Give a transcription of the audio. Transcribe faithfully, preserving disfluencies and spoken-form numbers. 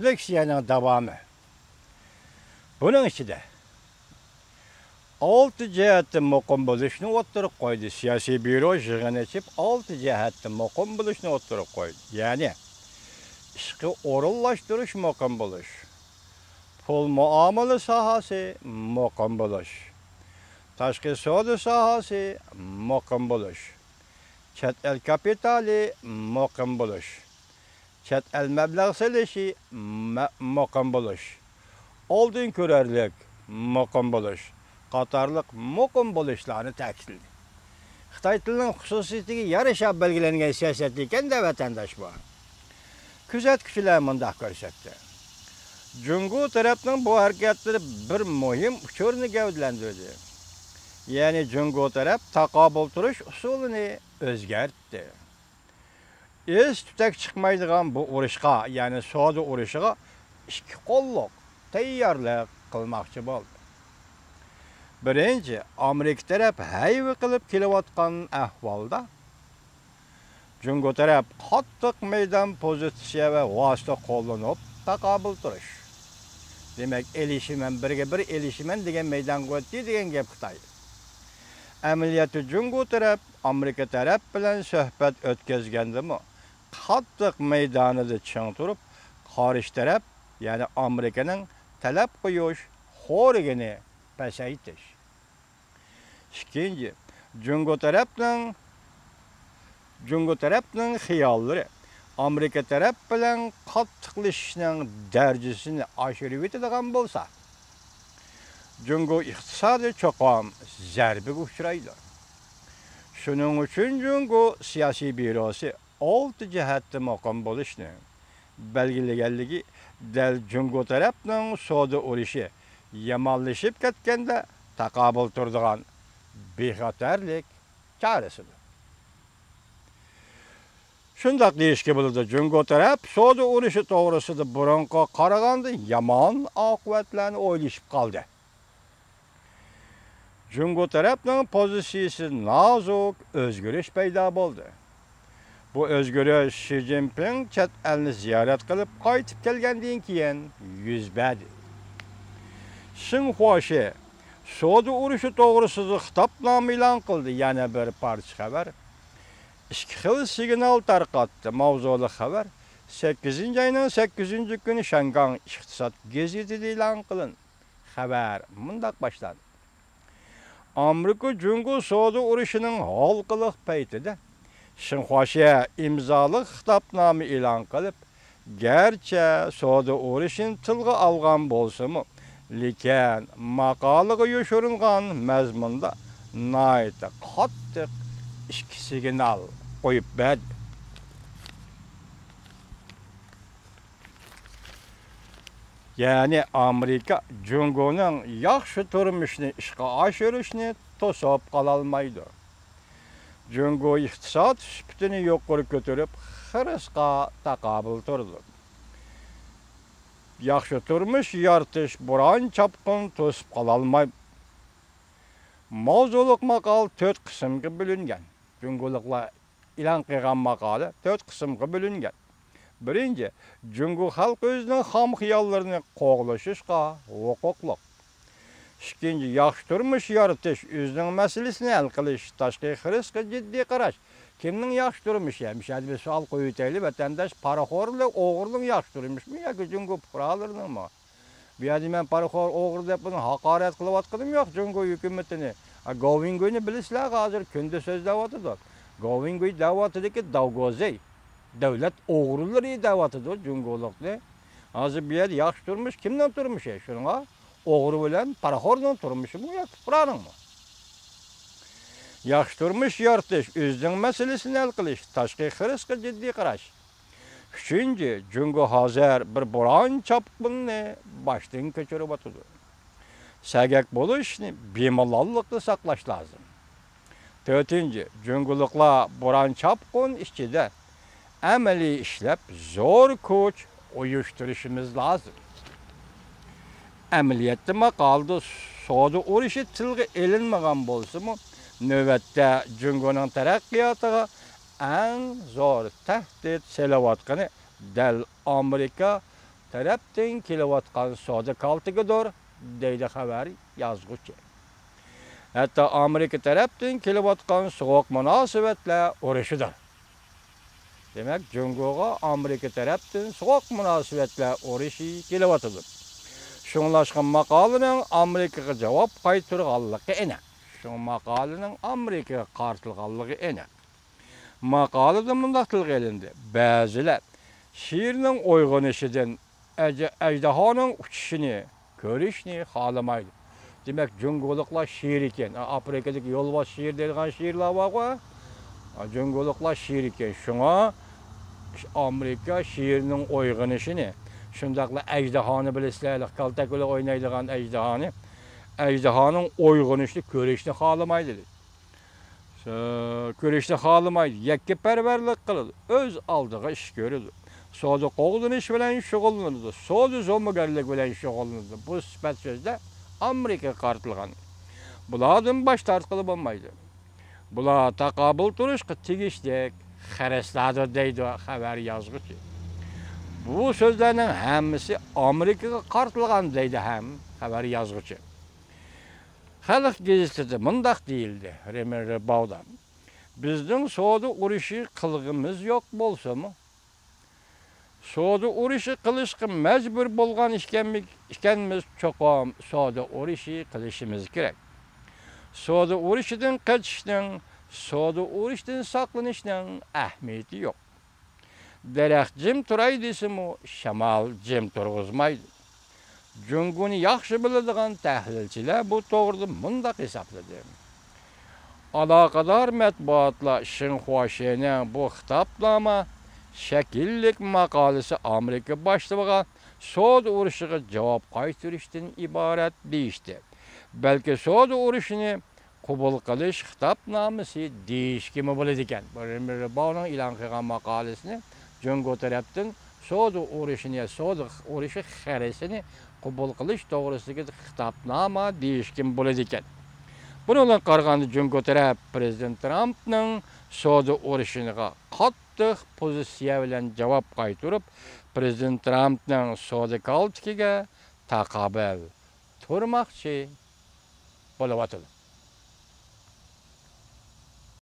لېكسىيەنىڭ داۋامى. بۇنىڭ ئىچىدە ئالتە جەھەتتە مۇقىم بولۇشنى ئوتتۇرىغا قويدى. سىياسىي بيۇرو يىغىن ئېچىپ، ئالتە جەھەتتە مۇقىم بولۇشنى ئوتتۇرىغا قويدى. يەنى، ئىشقا ئورۇنلاشتۇرۇش مۇقىم بولۇش، پۇل مۇئامىلە ساھەسى مۇقىم بولۇش، تاشقى سودا ساھەسى مۇقىم بولۇش، چەت ئەل كاپىتالى مۇقىم بولۇش، چەت ئەل مەبلەغ سېلىشى مە-، مۇقىم بولۇش، ئالدىن كۆرەرلىك مۇقىم بولۇش قاتارلىق مۇقىم بولۇشلارنى تەكىتلىدى. خىتاي تىلىنىڭ خۇسۇسىيىتىگە يارىشا بەلگىلەنگەن سىياسەت ئىكەن-دە، ۋەتەنداش بۇ. كۆزەتكۈچىلەر مۇنداق كۆرسەتتى. جۇڭگو تەرەپنىڭ بۇ ھەرىكەتلىرى بىر مۇھىم ئۇچۇرنى گەۋدىلەندۈردى. يەنى جۇڭگو تەرەپ تاقابىل تۇرۇش ئۇسۇلىنى ئۆزگەرتتى. ئىز تۈتەك چىقمايدىغان بۇ ئۇرۇشقا، يەنى سودا ئۇرۇشىغا ئىككى قوللۇق تەييارلىق قىلماقچى بولدى. بىرىنچى، ئامېرىكا تەرەپ ھەيۋە قىلىپ كېلىۋاتقان ئەھۋالدا، جۇڭگو تەرەپ قاتتىق مەيدان پوزىتسىيە ۋە ۋاسىتە قوللىنىپ تاقابىل تۇرۇش. دېمەك، ئېلىشىمەن، بىرگە بىر ئېلىشىمەن دېگەن مەيدانغا ئۆتتى دېگەن گەپ خىتاي. ئەمەلىيەتتە جۇڭگو تەرەپ ئامېرىكا تەرەپ بىلەن سۆھبەت ئۆتكۈزگەندىمۇ قاتتىق مەيدانىدا چىڭ تۇرۇپ، قارشى تەرەپ، يەنى ئامېرىكىنىڭ تەلەپ قويۇش خورىكىنى پەسەيتىش. ئىككىنچى، جۇڭگو تەرەپنىڭ، جۇڭگو تەرەپنىڭ خىياللىرى ئامېرىكا تەرەپ بىلەن قاتتىقلىشىشنىڭ دەرىجىسىنى ئاشۇرۇۋېتىدىغان بولسا، جۇڭگو ئىقتىسادى چوقۇم زەربىگە ئۇچرايدۇ. شۇنىڭ ئۈچۈن جۇڭگو سىياسىي بيۇروسى ئالتە جەھەتتە مۇقىم بولۇشنى بەلگىلىگەنلىكى، دەل جۇڭگو تەرەپنىڭ سودا ئۇرۇشى يامانلىشىپ كەتكەندە تاقابىل تۇرىدىغان بىخەتەرلىك چارىسىدۇر. شۇنداق دېيىشكە بولىدۇ، جۇڭگو تەرەپ سودا ئۇرۇشى توغرىسىدا بۇرۇنقىغا قارىغاندا يامان ئاقىۋەتلەرنى ئويلىشىپ قالدى. جۇڭگو تەرەپنىڭ پوزىتسىيىسى نازۇك ئۆزگىرىش پەيدا بولدى. بۇ ئۆزگىرىش شى جىنپىڭ چەت ئەلنى زىيارەت قىلىپ قايتىپ كەلگەندىن كېيىن يۈز بەردى. شېڭ خۇاشى سودا ئۇرۇشى توغرىسىدا خىتابنامە ئېلان قىلدى. يەنە بىر پارچە خەۋەر. ئىككى خىل سىگنال تارقاتتى. ماۋزۇلۇق خەۋەر سەككىزىنچى ئاينىڭ سەككىزىنچى كۈنى شياڭگاڭ ئىقتىساد گېزىتىدە ئېلان قىلىندى. خەۋەر مۇنداق باشلاندى. ئامېرىكا جۇڭگو سودا ئۇرۇشىنىڭ ھالقىلىق پەيتىدە شېڭ خۇاشيە ئىمزالىق خىتابنامە ئېلان قىلىپ، گەرچە سودا ئۇرۇشىنى تىلغا ئالغان بولسىمۇ، لېكىن ماقالىغا يوشۇرۇنغان مەزمۇندا ناھايىتى قاتتىق ئىككى سىگنال قويۇپ بەردى. يەنى ئامېرىكا جۇڭگونىڭ ياخشى تۇرمۇشنى ئىشقا ئاشۇرۇشنى توسۇپ قالالمايدۇ. جۇڭگو ئىقتىساد سۈپىتىنى يۇقىرى كۆتۈرۈپ، خىرىسقا تاقابىل تۇرىدۇ. ياخشى تۇرمۇش يارىتىش بوران-چاپقۇن توسۇپ قالالمايدۇ. ماۋزۇلۇق ماقالە تۆت قىسىمغا بۆلۈنگەن. جۇڭگولۇقلار ئېلان قىلغان ماقالە تۆت قىسىمغا بۆلۈنگەن. بىرىنچى، جۇڭگو خەلقى ئۆزىنىڭ خام خىياللىرىنى قوغلىشىشقا ھوقۇقلۇق. ئىككىنچى، ياخشى تۇرمۇش يارىتىش، ئۆزىنىڭ مەسىلىسىنى ھەل قىلىش، تاشقى خىرىسقا جىددىي قاراش. كىمنىڭ ياخشى تۇرمۇشى؟ مۇشۇ يەردە بىر سوئال قويۇۋېتەيلى، ۋەتەنداش، پارىخورلۇق، ئوغرىنىڭ ياخشى تۇرمۇشىمۇ ياكى جۇڭگو پۇقرالىرىنىڭمۇ؟ بۇ يەردە مەن پارىخور، ئوغرى دەپ بۇنى ھاقارەت قىلىۋاتقىنىم يوق جۇڭگو ھۆكۈمىتىنى. ھە، گوۋېنگۇينى بىلىسىلەر، ھازىر كۈندە سۆزلەۋاتىدۇ. گوۋېنگۇي دەۋاتىدۇكى داۋگوزېي، دۆلەت ئوغرىلىرى دەۋاتىدۇ جۇڭگولۇقنى. ھازىر بۇ يەردە ياخشى تۇرمۇش كىمنىڭ تۇرمۇشى؟ شۇنىڭغا ئوغرى بىلەن پارىخورنىڭ تۇرمۇشىمۇ ياكى پۇقرانىڭمۇ؟ ياخشى تۇرمۇش يارىتىش، ئۆزىنىڭ مەسىلىسىنى ھەل قىلىش، تاشقى خىرىسقا جىددىي قاراش. ئۈچىنچى، جۇڭگو ھازىر بىر بوران چاپقۇننى باشتىن كەچۈرۈۋاتىدۇ. سەگەك بولۇشنى، بىمالاللىقنى ساقلاش لازىم. تۆتىنچى، جۇڭگولۇقلار بوران چاپقۇن ئىچىدە ئەمەلىي ئىشلەپ، زور كۈچ ئۇيۇشتۇرۇشىمىز لازىم. ئەمەلىيەتتە ماقالىدا سودا ئۇرۇشى تىلغا ئېلىنمىغان بولسىمۇ، نۆۋەتتە جۇڭگونىڭ تەرەققىياتىغا ئەڭ زور تەھدىت سېلىۋاتقىنى دەل ئامېرىكا تەرەپتىن كېلىۋاتقان سودا كالتىكىدۇر، دەيدۇ خەۋەر يازغۇچى. ھەتتا ئامېرىكا تەرەپتىن كېلىۋاتقان سوغۇق مۇناسىۋەتلەر ئۇرۇشىدۇر. دېمەك، جۇڭگوغا ئامېرىكا تەرەپتىن سوغۇق مۇناسىۋەتلەر ئۇرۇشى كېلىۋاتىدۇ. شۇڭلاشقا ماقالىنىڭ ئامېرىكىغا جاۋاب قايتۇرغانلىقى ئېنىق. شۇڭا ماقالىنىڭ ئامېرىكىغا قارىتىلغانلىقى ئېنىق. ماقالىدا مۇنداق تىلغا ئېلىندى: بەزىلەر شىرنىڭ ئويغىنىشىدىن ئەج-، ئەجدىھانىڭ ئۇچۇشىنى كۆرۈشنى خالىمايدۇ. دېمەك، جۇڭگولۇقلار شىر ئىكەن. ئا، ئافرىكىدىكى يولۋاس شىر دەيدىغان شىرلار بارغۇ. ئا، جۇڭگولۇقلار شىر ئىكەن. شۇڭا ئامېرىكا شىرنىڭ ئويغىنىشىنى، شۇنداقلا ئەجدىھانى بىلىسىلەر، كالتەك بىلەن ئوينايدىغان ئەجدىھانى، ئەجدىھانىڭ ئويغىنىشىنى كۆرۈشنى خالىمايدۇ، دېدى. كۆرۈشنى خالىمايدۇ، يەككە پەرۋەرلىك قىلىدۇ، ئۆز ئالدىغا ئىش كۆرىدۇ. سودا قوغدىنىش بىلەن شۇغۇللىنىدۇ، سودا زومىگەرلىكى بىلەن شۇغۇللىنىدۇ. بۇ سۈپەت سۆزلەر ئامېرىكىغا قارىتىلغان. بۇلاردىن باش تارتقىلى بولمايدۇ. بۇلار تاقابىل تۇرۇشقا تېگىشلىك خەرەسلاردۇر، دەيدۇ خەۋەر يازغۇچى. بۇ سۆزلەرنىڭ ھەممىسى ئامېرىكىغا قارىتىلغان، دەيدۇ ھەم خەۋەر يازغۇچى. خەلق گېزىتىدە مۇنداق دېيىلدى، رېمېن رېباۋدا: بىزنىڭ سودا ئۇرۇشى قىلغىمىز يوق بولسىمۇ، سودا ئۇرۇشى قىلىشقا مەجبۇر بولغان ئىكەنمىز، ئىكەنمىز، چوقۇم سودا ئۇرۇشى قىلىشىمىز كېرەك. سودا ئۇرۇشىدىن قېچىشنىڭ، سودا ئۇرۇشىدىن ساقلىنىشنىڭ ئەھمىيىتى يوق. دەرەخ جىم تۇراي دېسىمۇ، شامال جىم تۇرغۇزمايدۇ. جۇڭگونى ياخشى بىلىدىغان تەھلىلچىلەر بۇ توغرىدا مۇنداق ھېسابلىدى: ئالاقىدار مەتبۇئاتلار شىنخۇا شېنىڭ بۇ خىتابنامە شەكىللىك ماقالىسى ئامېرىكا باشلىقىغا سودا ئۇرۇشىغا جاۋاب قايتۇرۇشتىن ئىبارەت دېيىشتى. بەلكى سودا ئۇرۇشىنى قوبۇل قىلىش خىتابنامىسى دېيىشكىمۇ بولىدىكەن. بۇ رېمېن رېباۋنىڭ ئېلان قىلغان ماقالىسىنى جۇڭگو تەرەپتىن سودا ئۇرۇشىنى، سودا ئۇرۇشى خەرىسىنى قوبۇل قىلىش توغرىسىدىكى خىتابنامە دېيىشكىمۇ بولىدىكەن. بۇنىڭدىن قارىغاندا، جۇڭگو تەرەپ پىرېزىدېنت ترامپنىڭ سودا ئۇرۇشىغا قاتتىق پوزىتسىيە بىلەن جاۋاب قايتۇرۇپ، پىرېزىدېنت ترامپنىڭ سودا كالتىكىگە تاقابىل تۇرماقچى بولۇۋاتىدۇ.